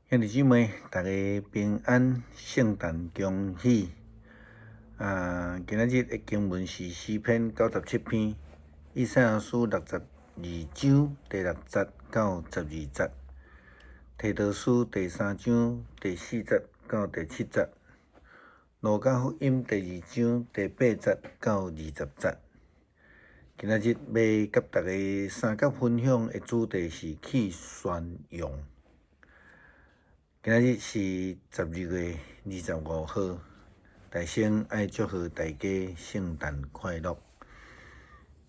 兄弟姊妹，大家平安，聖誕恭喜！啊，今仔日的經文是詩篇97篇，以賽亞書62章第6節到12節，提多書第三章第四節到第七節，路加福音第二章第八節到20節。今仔日欲佮大家相佮分享的主題是去宣揚。今仔日是12月25號，大先愛祝賀大家聖誕快樂。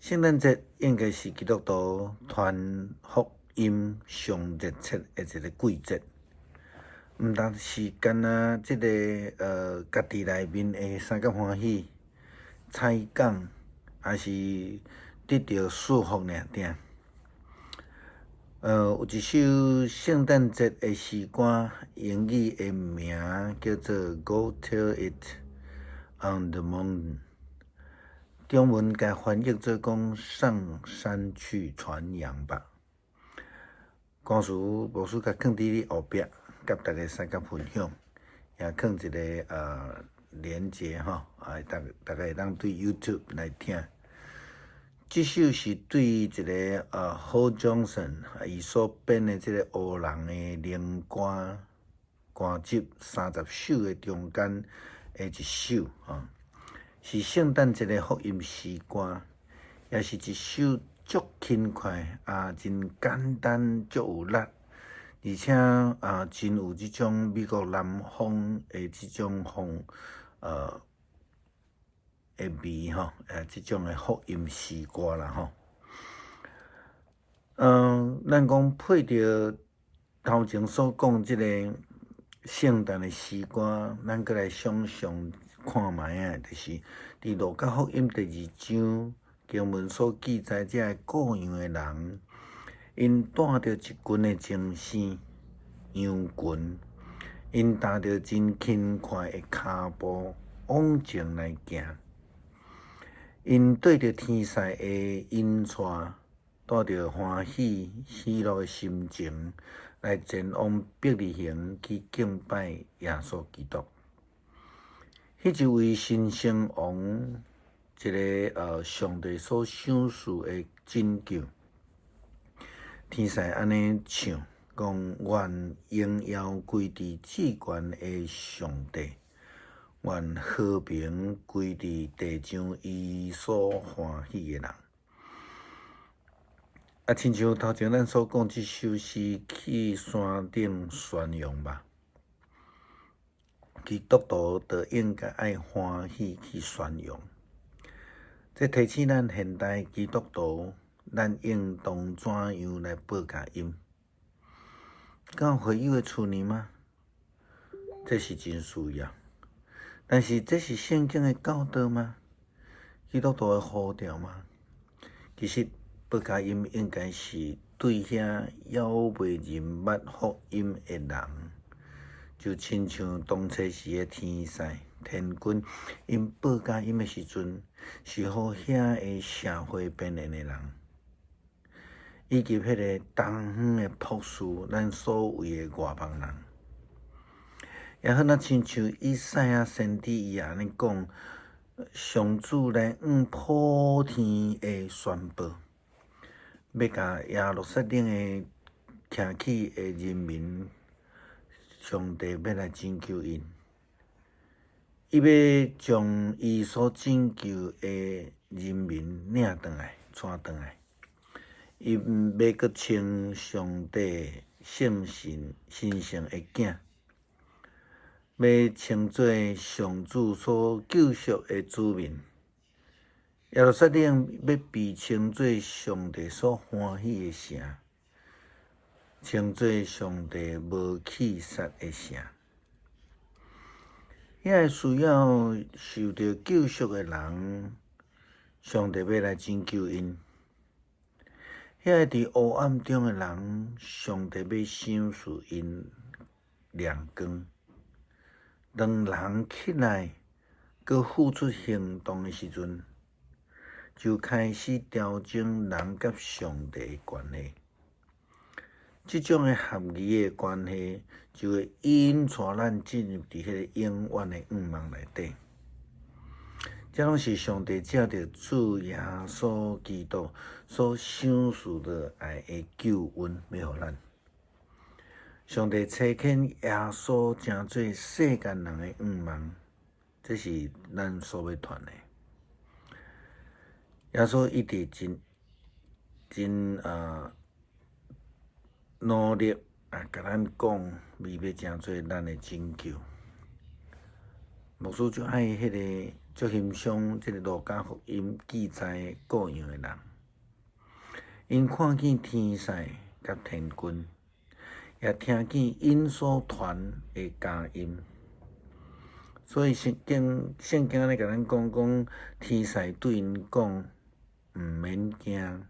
聖誕節應該是基督徒傳福音上熱切的一個季節，毋但是干焦這个家己內面會相佮歡喜、彩講，抑是得著祝福爾定。有一首聖誕節的詩歌，英語的名叫做《Go Tell It on the Mountain》，中文共翻譯做講上山去傳揚吧。歌詞牧師共囥佇你後壁，佮大家相佮分享，也囥一个連結吼，啊，大家會當對 YouTube 來聽。這首是對一个Hall Johnson 伊所編的這个黑人的靈歌歌集30首的中間的一首吼，是聖誕節的福音詩歌，也是一首足輕快啊，真簡單，足有力，而且啊，真有這種美國南方的這種風的味吼，這種的福音詩歌啦吼。咱講配著頭前所講這个聖誕的詩歌，咱閣來想像看覓仔，就是佇路加福音第二章經文所記載，這个顧羊的人，𪜶帶著一群的精牲羊群，𪜶踏著真輕快的跤步往前來行。𪜶對著天使的引帶，帶著歡喜喜樂的心情來前往伯利恆去敬拜耶穌基督。彼一位新生王，一个上帝所賞賜的拯救。天使按呢唱，講願榮耀歸佇至懸的上帝。願和平歸佇地上伊所歡喜的人。啊，親像頭前咱所講，這首詩去山頂宣揚吧。基督徒就應該愛歡喜去宣揚。這提醒咱現代基督徒，咱應當怎樣來報佳音？教會有的厝呢嗎？這是真需要。但是這是聖經的教導嗎？基督徒的呼召嗎？其實報佳音應該是對遐猶未認捌福音的人，就親像當初時的天使天軍，𪜶報佳音的時陣，是予遐个社會邊緣的人，以及彼个東方的博士，咱所謂的外邦人。也好若親像以賽亞先知伊按呢講，上主來向普天的宣布，欲共耶路撒冷的徛起的人民，上帝欲來拯救𪜶，伊欲將伊所拯救的人民領轉來，帶轉來，𪜶欲閣稱上帝聖神神聖的囝。欲稱做上主所救贖的子民，耶路撒冷欲被稱做上帝所歡喜的城，稱做上帝無棄殺的城。遐个需要受著救贖的人，上帝欲來拯救𪜶；遐個佇黑暗中的人，上帝欲賞賜𪜶亮光。當人起來，閣付出行動的時陣，就開始調整人佮上帝的關係。這種的合宜的關係，就會引帶咱進入佇彼个永遠的願望內底。這攏是上帝藉著主耶穌基督所賞賜落來的救恩，欲予咱。上帝差遣耶穌成做世間人的願望，這是咱所欲傳的。耶穌一直真真啊努力啊，共咱講，伊欲成做咱的拯救。牧師足愛彼个足欣賞這个路加福音記載羔羊的人，𪜶看見天使佮天軍，也聽見𪜶所傳的佳音。所以聖經聖經按呢共咱講講，天使對𪜶講，毋免驚，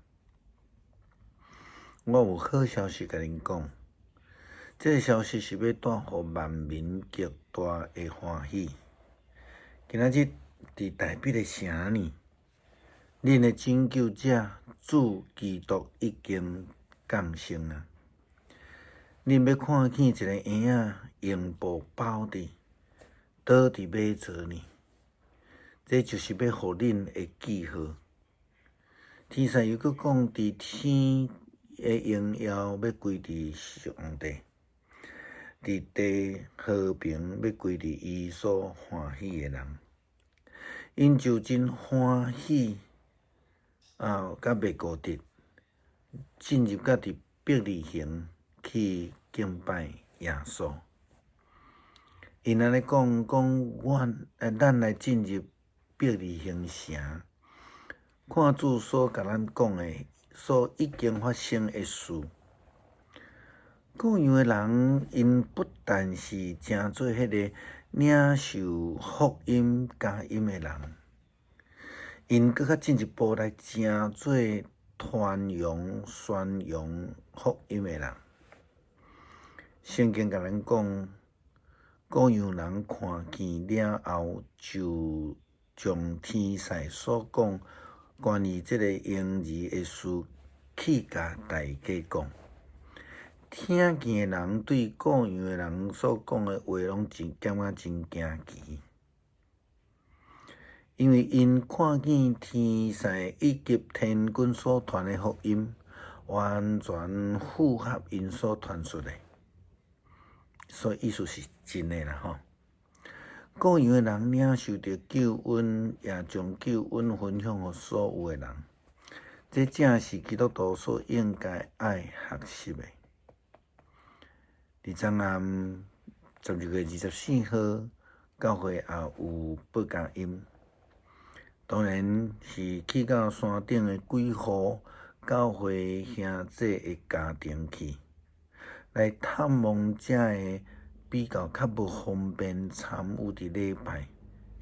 我有好消息共恁講，這个消息是欲帶予萬民極大的歡喜。今仔日佇大衛的城裡，恁的拯救者主基督已經降生啊！恁欲看見一个嬰仔用布包佇，倒佇馬槽裡，這就是欲予恁的記號。天使又閣講，佇天的榮耀欲歸佇上帝，佇地和平欲歸佇伊所歡喜的人。𪜶就真歡喜啊，佮袂顧得進入到佇伯利恆去敬拜耶穌。𪜶按呢講講，阮咱來進入伯利恆城，看主所共咱講的，所已經發生的事。羔羊的人，𪜶不但是成做彼个領受福音佳音的人，𪜶閣較進一步來成做傳揚宣揚福音的人。聖經共咱講，羔羊人看見了後，就將天使所講關於這个嬰兒的事去共大家講。聽見的人對羔羊的人所講的話，攏真感覺真驚奇，因為𪜶看見天使以及天軍所傳的福音，完全符合𪜶所傳述的，所以意思是真的啦吼。羔羊的人領受著救恩，也將救恩分享予所有的人，這正是基督徒所應該愛學習的。佇昨暗12月24號，教會也有報佳音，當然是去到山頂的幾戶教會兄弟的家庭去，來探望遮个比較較無方便參與佇禮拜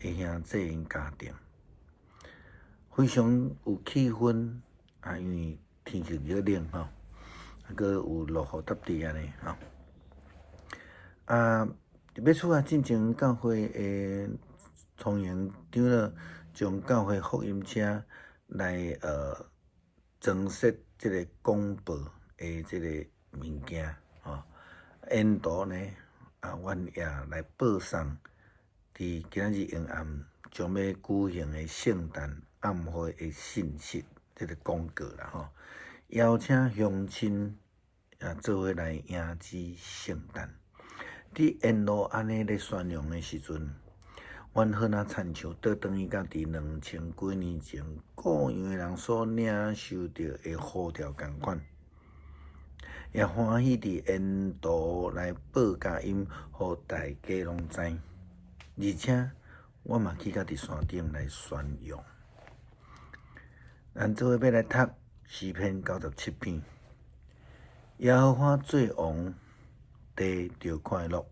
的兄弟𪜶家庭，非常有氣氛啊！因為天氣熱冷吼，啊，閣有落雨沓地按呢吼。啊，欲出發進前，教會的聰穎長老將教會福音車來裝設這个廣播的這个物件吼。沿途呢，啊，阮也來播送佇今仔日下暗將欲舉行的聖誕暗會的信息，這个廣告啦吼，邀請鄉親啊做伙來迎接聖誕。佇沿路按呢咧宣揚的時陣，阮好若親像倒轉去到佇兩千幾年前，羔羊的人所領受著的呼召仝款，也歡喜佇沿途來報佳音，予大家攏知。而且，我嘛去到佇山頂來宣揚。咱做伙欲來讀詩篇97篇。耶和華做王，地就快樂。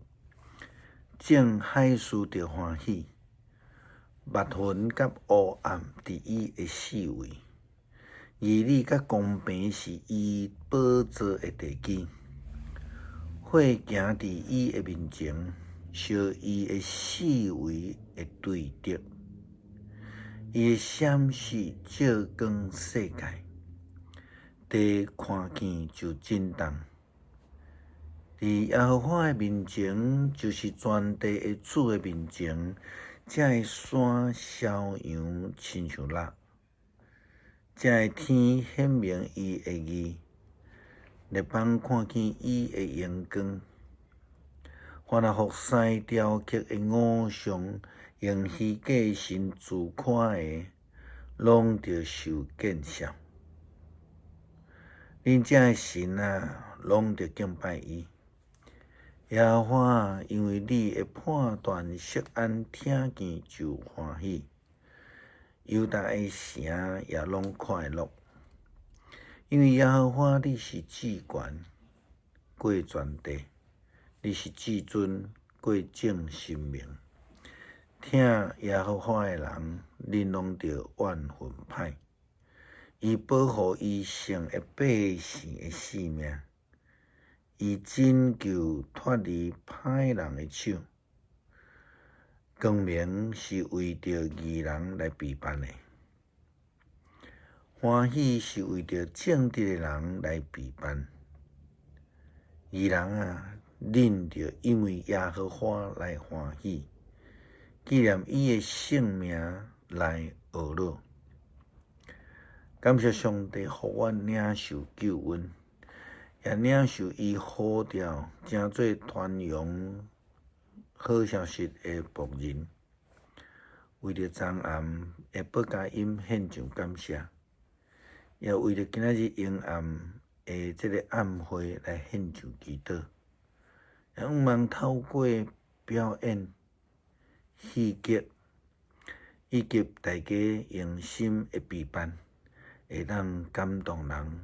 眾海事就歡喜，密雲佮烏暗佇伊的四圍，義理佮公平是伊寶座的地基。火行佇伊的面前，燒伊的四圍的對敵。伊的閃爍照光世界，地看見就震動。佇耶和華的面前，就是全地的主的面前，這个山逍遙親像鹿。這个天顯明伊的義，列邦看見伊的榮光。凡若服侍雕刻的偶像，用虛假的神自誇的，攏著受見笑。恁遮的神啊，攏著敬拜伊。耶和華，因為你的判斷，錫安聽見就歡喜，猶大的城也攏快樂。因為耶和華你是至懸，過全地；你是至尊，過眾神明。疼耶和華的人，恁攏著怨恨歹。伊保護伊聖的百姓的性命，伊拯救脫離歹人的手。光明是為著義人來備辦的，歡喜是為著正直的人來備辦。義人啊，恁著因為耶和華來歡喜，紀念伊的聖名來樂樂。感謝上帝，予阮領受救恩，也領受伊呼召，成做傳揚好消息的僕人。為著昨暗的報佳音獻上感謝，也為著今仔日陰暗的這个暗會來獻上祈禱。也向望透過表演、戲劇以及大家用心的陪伴，會當感動人，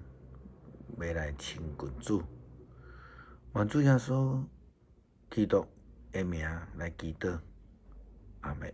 欲來親近主。願主耶穌基督的名來祈禱，阿們。